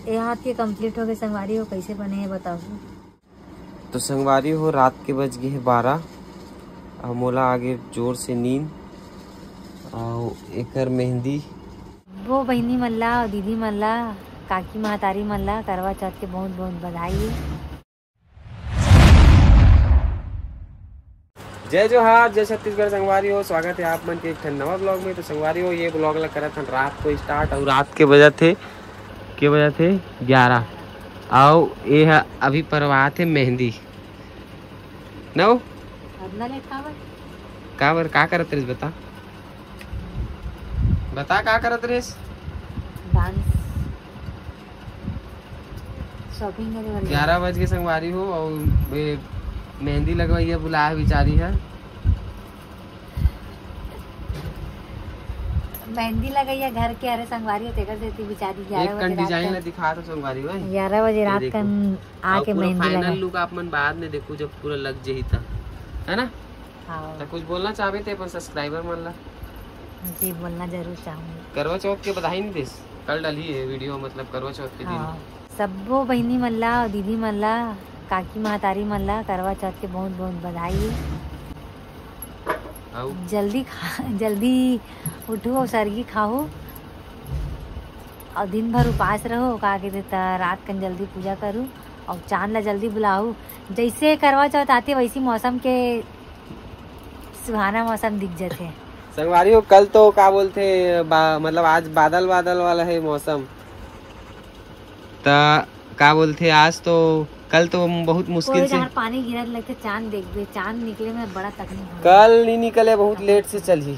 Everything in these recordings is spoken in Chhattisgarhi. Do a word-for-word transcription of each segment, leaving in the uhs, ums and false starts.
ये हाथ के complete हो गए संगवारी हो, कैसे बने हे बताहू। तो संगवारी हो, रात के बज गए हे बारह, अब मोला आगे जोर से नींद। अउ एकर मेहंदी। वो बहिनी मन ला, दीदी मन ला, काकी महतारी मन ला करवा चौथ के बहुत बहुत बधाई हे। जय जोहार, जय छत्तीसगढ़ संगवारी हो, स्वागत है आप मन के एक ठन नवा ब्लॉग में। तो संगवारी हो, ये ब्लॉग ला करत हन रात को स्टार्ट, और रात के बजत हे, के बजत हे ग्यारह, अउ ये ह अभी परवात हे मेहंदी। नौ? अतना लेट काबर? काबर, का करत रहिस बता? बता का करत रहिस? डांस। शॉपिंग करे बर। ग्यारह बज के संगवारी हो, और ये मेहंदी लगवइया बुलाया बिचारी है। मेहंदी लगइया घर के हरे संगवारी हो, तेकर सेती बिचारी ग्यारह एक बजे कन रात डिजाइन कन ला दिखा दो संगवारी हो। ग्यारह बजे ये रात देखो। कन और आके पूरा मेहंदी final लगा। लुक आप मन बाद में देखो जब पूरा लग जही त, है ना? हाँ। तो कुछ बोलना चाहबे ते अपन सब्सक्राइबर मन ला? जी, बोलना जरूर चाहूंगी। करवा चौथ के बधाई नहीं देस, कल डाली है वीडियो, मतलब करवा चौथ के दिन। हाँ, सब्बो बहिनी मन ला, दीदी मन ला, काकी महतारी मन ला करवा चौथ के बहुत बहुत बधाई हे। अउ? जल्दी खा, जल्दी उठू और सरगी खाहू और दिन भर उपास रहो, का कहते त रात कन जल्दी पूजा करू और चांद ला जल्दी बुलाहू। जैसे करवा चौथ आते वैसी मौसम के सुहाना मौसम दिख जाते। संगवारी हो, कल तो का बोलथे बा-, मतलब आज बादल बादल वाला है मौसम, त का बोलथे आज तो, कल तो बहुत मुश्किल कोई से डहर पानी गिरत लगथे, चांद देखबे, चांद निकले में बड़ा तकलीफ हो। कल नहीं निकले, बहुत लेट से चलही।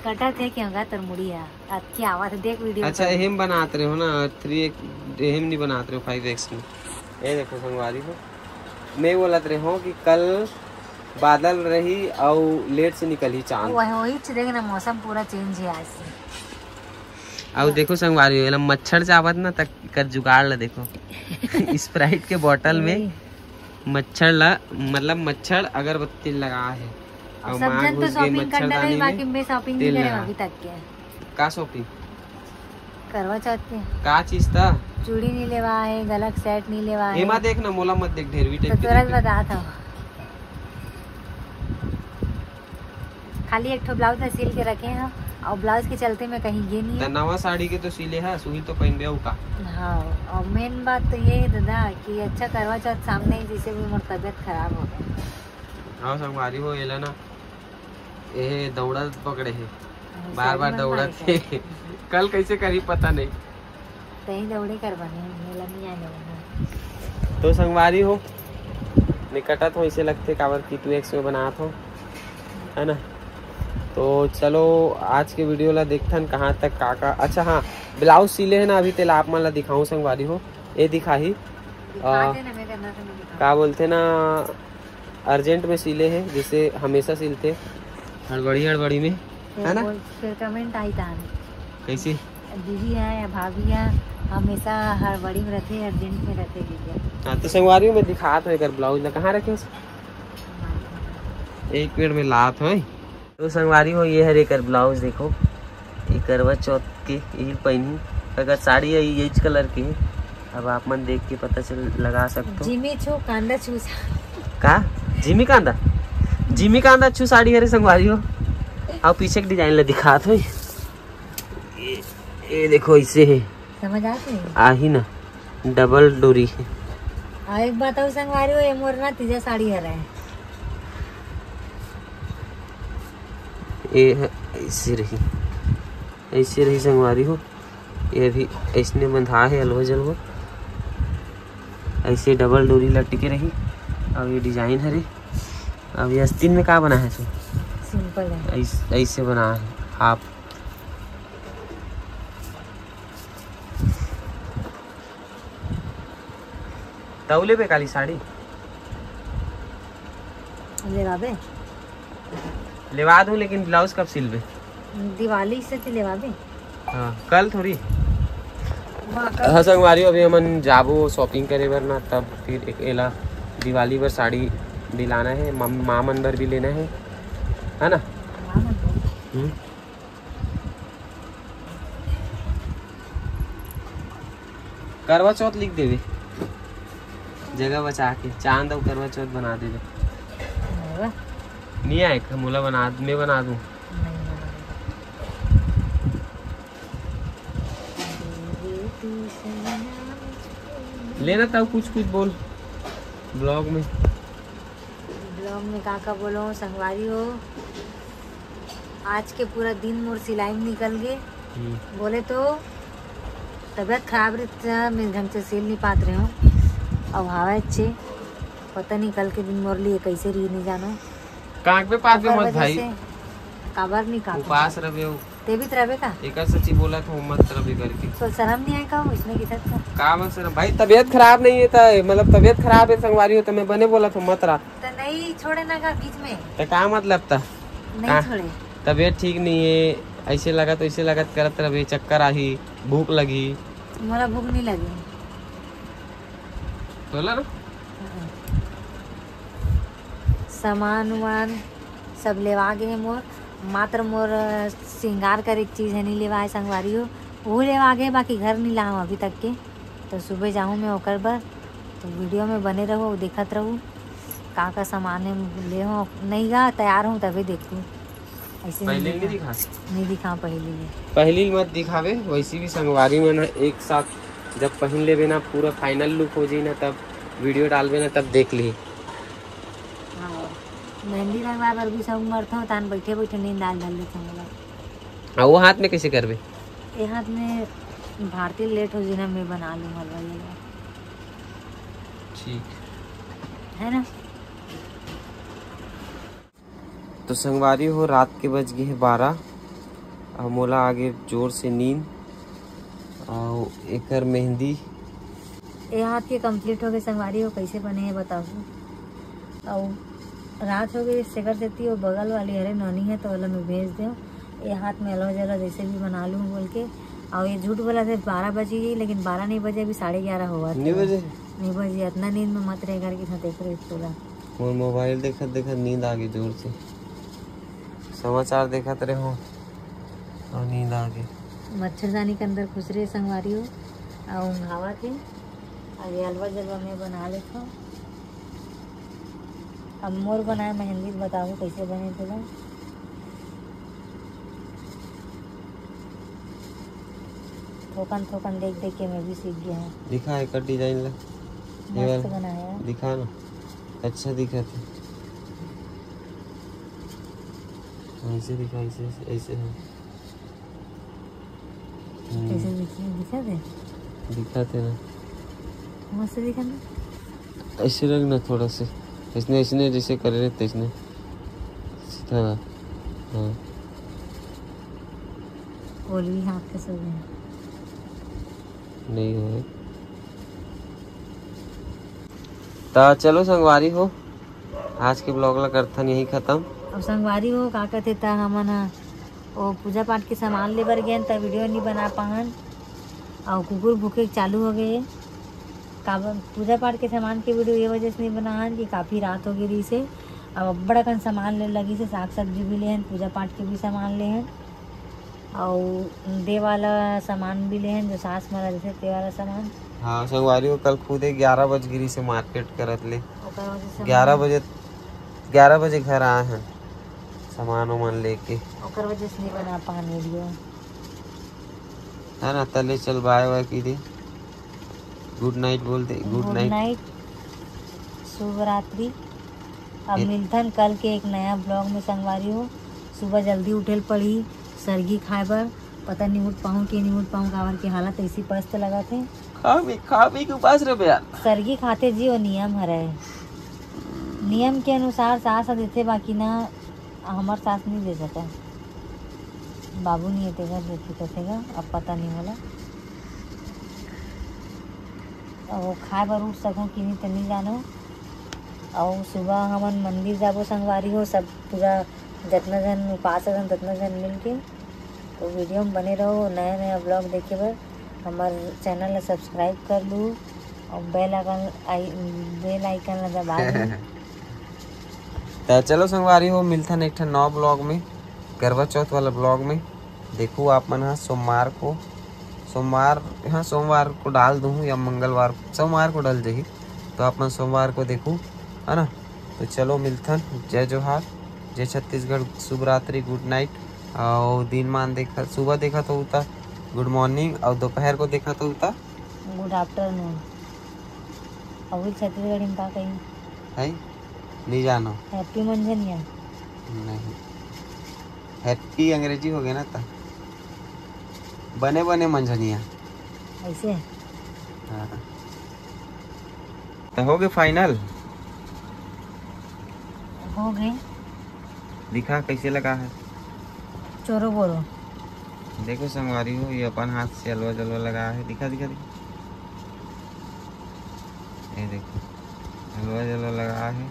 कटत हे क्यों गा तोर मुड़ी ह? अतकी आवत हे, देख वीडियो अच्छा, में। एम बनात रहे हो ना, थ्री एक्स, एम नहीं बनात रहे हो, फाइव एक्स में। ये देखो संगवारी हो, मैं बोलत रहे हो कि कल बादल रही और लेट से निकलही चांद। वही, वही चीज देख ना, मौसम पूरा चेंज है आज से। अउ देखो संगवारी हो, एला मच्छर चाबत ना, तक कर जुगाड़ ला देखो। स्प्राइट के बॉटल में वही। मच्छर ला, मतलब मच्छर अगरबत्ती लगा है। और और सब माँ जन तो घुस गई शॉपिंग कर डरे, मच्छरदानी बाकी में, मैं शॉपिंग नहीं तेल करे लगा। अभी तक के। का शॉपिंग? करवा चौथ के। का चीज था? चूड़ी नहीं लेवा है, गला के सेट नहीं लेवा है। एमा देख ना, मोला मत देख, ढेरवी तो टाइप के तुरंत देख। बतात हूँ। खाली एक ठो ब्लाउज में सिल के रखे हैं और ब्लाउज के चलते मैं कहीं गे नहीं त हूँ। नवा साड़ी के तो सिले है, सुही तो पहनबे अउ का। हाँ, और मेन बात तो ये है दादा कि अच्छा करवा चौथ सामने ही, जिससे भी मोर तबीयत खराब हो गई। हाँ संगवारी हो, एला ना, ये दौड़ा पकड़े है, हाँ, बार बार साड़ी दौड़ा मंगवाए थे। कल कैसे करी पता नहीं। तहीं दौड़े कर बने, मेला नहीं आने वाला। तो संगवारी हो, मैं कटत हो, इसे लगते काबर कि टू एक्स में बनात हो, है ना? तो चलो आज के वीडियो ला देखथन कहाँ तक का का। अच्छा हाँ, ब्लाउज सिले है ना अभी, तेला आप मन ला दिखाऊं संगवारी हो, ये दिखाही। दिखा आ, दे ना, मैं करना था, मैं दिखा। का बोलथे ना, अर्जेंट में सिले है, जैसे हमेशा सिलथे हड़बड़ी हड़बड़ी में, फिर है ना? बोल, फिर कमेंट आई तान। कैसे? दीदी है या भाभी है, हमेशा हड़बड़ी में रहते, अर्जेंट में रहते दीदी। हाँ, तो संगवारी हो, मैं दिखात हो एकर ब्लाउज ला, कहाँ रखे हो? एक मिनट में लात हो। तो संगवारी हो, ये हर एकर ब्लाउज देखो, ये करवा चौथ के यही पहनी। अगर साड़ी है यही कलर के है, अब आप मन देख के पता चल लगा सकते हो। जिमी छू कांदा छू सा-, का? जिमी कांदा, जिमी कांदा छू साड़ी हरे संगवारी हो। अब पीछे के डिजाइन ला दिखात हो। ये, ये देखो ऐसे है। समझ आते हैं? आही ना, डबल डोरी है। और एक बात और संगवारी हो, ये मोर ना तीजा साड़ी हरे। ये है, ऐसे रही, ऐसे रही संगवारी हो। ये भी ऐसने बंधा है अलवा जलवा, ऐसे डबल डोरी लटके रही। अब ये डिजाइन हरे। अब ये आस्तीन में का बना है तू? सिंपल है। ऐस-, ऐसे बना है हाफ। तौले पे काली साड़ी लेवाबे? लेवा दूं, लेकिन ब्लाउज कब सिलबे? दिवाली से तो लेवाबे। हाँ, कल थोड़ी। हाँ, कल। हाँ संगवारी, अभी हमन जाबो शॉपिंग करे बर ना, तब फिर एक एला दिवाली बर साड़ी दिलाना है, मम-, माँ मन बर भी लेना है, है ना? माँ मन बर। हम्म। करवा चौथ लिख देबे, जगह बचा के चांद अउ करवा चौथ बना देबे। नहीं आए, मोला बना, मैं बना दूं। लेना था कुछ कुछ बोल ब्लॉग में। ब्लॉग में का का बोलो संगवारी हो। आज के पूरा दिन मोर सिलाई में निकल गए। हम्म। बोले तो तबीयत खराब रहता, मैं ढंग से सिल नहीं पात रहे हूँ। अब हवा अच्छे, पता नहीं कल के दिन मोर लिए कैसे रही, नहीं जानो। कांकबे पाकबे मत भाई। काबर नहीं कांकबे? उपास रहे हो। ते भी तरबे का? एकर सच्ची बोला था मत तरबे करके। तो शर्म नहीं आए का इसमें की तरफ? का बस शर्म भाई, तबीयत खराब नहीं है त, मतलब तबीयत खराब है संगवारी हो, तो मैं बने बोला था मत रहा। तो नहीं छोड़े ना का बीच में? तो का मतलब था? नहीं छोड़े। तबीयत ठीक नहीं है, ऐसे लगा तो ऐसे लगत करत रहे, चक्कर आही, भूख लगी। मोला भूख नहीं लगी। बोला ना। सामान वान सब लेवा गे हे मोर, मात्र मोर श्रृंगार करे के चीज है नहीं लेवा है संगवारी हो, वो लेवा गे, बाकी घर नहीं लाऊँ अभी तक के। तो सुबह जाऊँ मैं ओकर बर, तो वीडियो में बने रहू, देखत रहू का का सामान है ले हो, नहीं गा तैयार हूँ तभी देखू। ऐसे पहले नहीं दिखा। नहीं दिखा पहले। पहली मत दिखावे, वैसे भी संगवारी मन ह एक साथ जब पहन लेबे ना, पूरा फाइनल लुक हो जाई ना, तब वीडियो डालबे ना, तब देख ली। हाँ, मेहंदी लगवाए बर भी सब मरथों, तान बैठे बैठे नींद आल धर लेथों मोला। आ, वो हाथ में कैसे करबे? ये हाथ में भारती लेट हो जी ना, मैं बना लूँ हलवा ये। ठीक। है ना? तो संगवारी हो, रात के बज गए हे बारह, अउ मोला आगे जोर से नींद। अउ एकर मेहंदी ए हाथ के कंप्लीट हो गए संगवारी हो, कैसे बने हे बताहू। अउ रात हो गई, सेकर सेती वो बगल वाली हरे नोनी है, तो ओला मैं भेज दे। ए हाथ में अलवा जला जैसे भी बना लूँ बोल के। अउ ये झूठ बोला थे बारह बज गई, लेकिन बारह नहीं बजे, अभी साढ़े ग्यारह हुआ नहीं बजे। नहीं बजे, इतना नींद में मत रहे करके साथ देख रहे तोला। मोर मोबाइल देखत देखत नींद आ गई जोर से। समाचार देखत रहे हो और नींद आ गई। मच्छरदानी के अंदर खुसरे संगवारी हो, आ ऊँघावत हे। अभी अलवा जलवा में बना लेथो। अब मोर बनाए मेहंदी बताओ कैसे बने तेला। थोकन थोकन देख देख के मैं भी सीख गया हूँ। दिखा एकर डिजाइन ला। ये मस्त वाला बनाया। दिखा ना, अच्छा दिखा था। ऐसे दिखा, ऐसे, ऐसे है। हम्म। कैसे दिखी, दिखा दे? दिखा थे ना। मस्त दिखा ना। ऐसे रख ना थोड़ा से, इसने, इसने जैसे करे रहते इसने सीधा। हाँ। ओलवी हाथ के सो गए। नहीं होए। ता चलो संगवारी हो, आज के ब्लॉग ला करथन यही खत्म। अब संगवारी हो का कहते ता हमन ह ओ पूजा पाठ के सामान ले बर गेन, त वीडियो नहीं बना पाहन। अउ कुकुर भूखे चालू हो गए। काबर पूजा पाठ के सामान के वीडियो ये वजह से नहीं बनाहन कि काफ़ी रात हो गई रही से। अब अब्बड़ अकन सामान ले लगी से, साग सब्जी भी लेहन, पूजा पाठ के भी सामान लेहन, अउ दे वाला सामान भी लेहन, जो सास माला जैसे ते वाला सामान। हाँ, संगवारी हो, कल खुदे ग्यारह बज गिरी से मार्केट करत ले। ओकर वजह से ग्यारह बजे, ग्यारह बजे घर आए हैं सामान वामान लेके। ओकर वजह से नहीं बना पान वीडियो। है ना, तले चल बाय वाय की दे। गुड नाइट बोल दे, गुड गुड नाइट। नाइट, शुभ रात्रि। अब ए- मिलथन कल के एक नया ब्लॉग में संगवारी हो। सुबह जल्दी उठे ल पड़ी, सरगी खाए बर। पता नहीं उठ पाऊँ कि नहीं उठ पाऊँ, काबर के हालत ऐसी पस्त लगत हे। खा भी, खा भी के उपास रहे यार। सरगी खाते जी वो नियम हरे, नियम के अनुसार सास ह देथे, बाकी ना हमर सास नहीं दे सकय। बाबू नहीं हे तेकर सेती कथे गा, अब पता नहीं मोला। अब वो खाए बर उठ सकूँ कि नहीं, तो नहीं जानो। अउ सुबह हमन मंदिर जाबो संगवारी हो, सब पूरा जतना जन उपास हन, ततना जन मिल के। तो वीडियो में बने रहो, नया नया ब्लॉग देखे बर हमर चैनल ला सब्सक्राइब कर लू अउ बेल आइकन, आई, बेल आइकन ला दबा दू। त चलो संगवारी हो, मिलथन एक ठन नवा ब्लॉग में, करवा चौथ वाला ब्लॉग में। देखू आप मन ह सोमवार को, सोमवार, हाँ, सोमवार को डाल दूँ या मंगलवार, सोमवार को डल जाही, तो आप मन सोमवार को देखू, है ना। तो चलो मिलथन, जय जोहार, जय छत्तीसगढ़, शुभ रात्रि, गुड नाइट। और दिन मान देखा, सुबह देखा तो होता गुड मॉर्निंग, और दोपहर को देखा तो होता गुड आफ्टरनून। अउ छत्तीसगढ़ी में का कही? है, नहीं जानो। हैप्पी मंझनिया। नहीं, हैप्पी अंग्रेजी हो गया ना, त बने बने मंझनिया। ऐसे? हाँ। तो हो गए फाइनल? हो गए। दिखा कैसे लगा है। चोरो बोरो। देखो संगवारी हो, ये अपन हाथ से हलवा जलवा लगा है। दिखा, दिखा, दिखा। ये देखो, हलवा जलवा लगा है।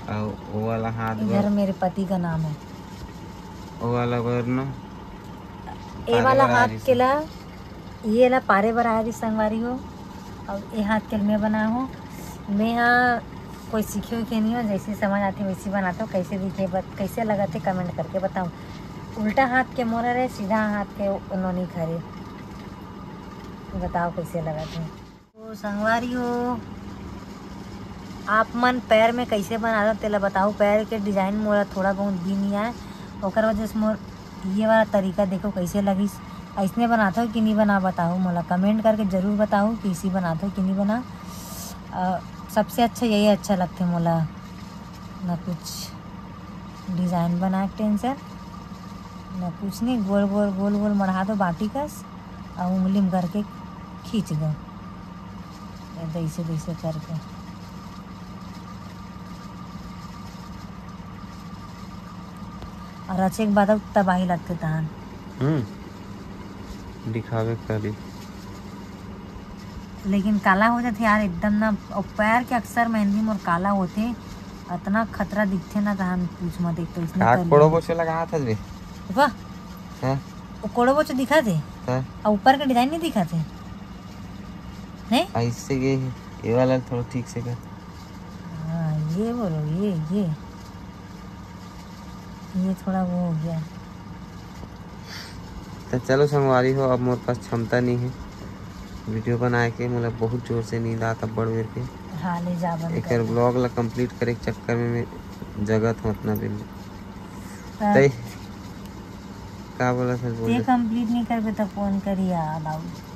और वो वाला हाथ इधर बर-, मेरे पति का नाम है। वो वाला बर ना, ये पारे वाला बर आ हाथ रही के से। ला, ये ला पारे बर आए रही संगवारी हो। और ये हाथ के मैं बनाए हूँ। मैं हा कोई सीखे उखे नहीं हो, जैसे समझ आती वैसे बनाता हूँ। कैसे दिखे बत-, कैसे लगत है कमेंट करके बताओ। उल्टा हाथ के मोरा रहे, सीधा हाथ के नोनी खरे। बताओ कैसे लगत है। तो संगवारी हो, आप मन पैर में कैसे बनाथो तेला बताओ। पैर के डिजाइन मोला थोड़ा बहुत भी नहीं आए, ओकर वजह से मोर ये वाला तरीका देखो कैसे लगिस। ऐसने बनाथो कि नहीं बना, बताओ मोला कमेंट करके जरूर बताओ कि इसी बनाथो कि नहीं बना। अ, सबसे अच्छा यही अच्छा लगथे मोला, ना कुछ डिजाइन बना के टेंशन, ना कुछ नहीं। गोल गोल गोल गोल मढ़ा दो बाटी कस, और उंगली में करके खींच दो, ऐसे ऐसे करके। और अच्छे के बाद तबाही लगते तहन। हम्म, दिखावे करी। लेकिन काला हो जाथे यार एकदम ना। और पैर के अक्सर मेहंदी मोर काला होथे, अतना खतरा दिखथे ना, तहन पूछ मत। एक तो इसने का कर कोड़ो लिया। बोचो लगा हाथ हस बे? देखो, हैं? वो कोड़ो बोचो दिखा थे। हैं? और ऊपर का डिजाइन नहीं दिखा थे। हैं? ऐसे ये, ये वाला थोड़ा ठीक से कर। हाँ, ये बोलो, ये, ये, ये थोड़ा वो हो गया। तो चलो संगवारी हो, अब मोर पास क्षमता नहीं है वीडियो बनाए के। मोला बहुत जोर से नींद आता बड़ बेर के। हाँ, ले जा बंद एकर कर। ब्लॉग ला कंप्लीट करे के चक्कर में मैं जगत हूँ उतना बेर में। हाँ। तै का बोला था, बोल ते दे। कंप्लीट नहीं करबे तो कौन करी यार, बाबू?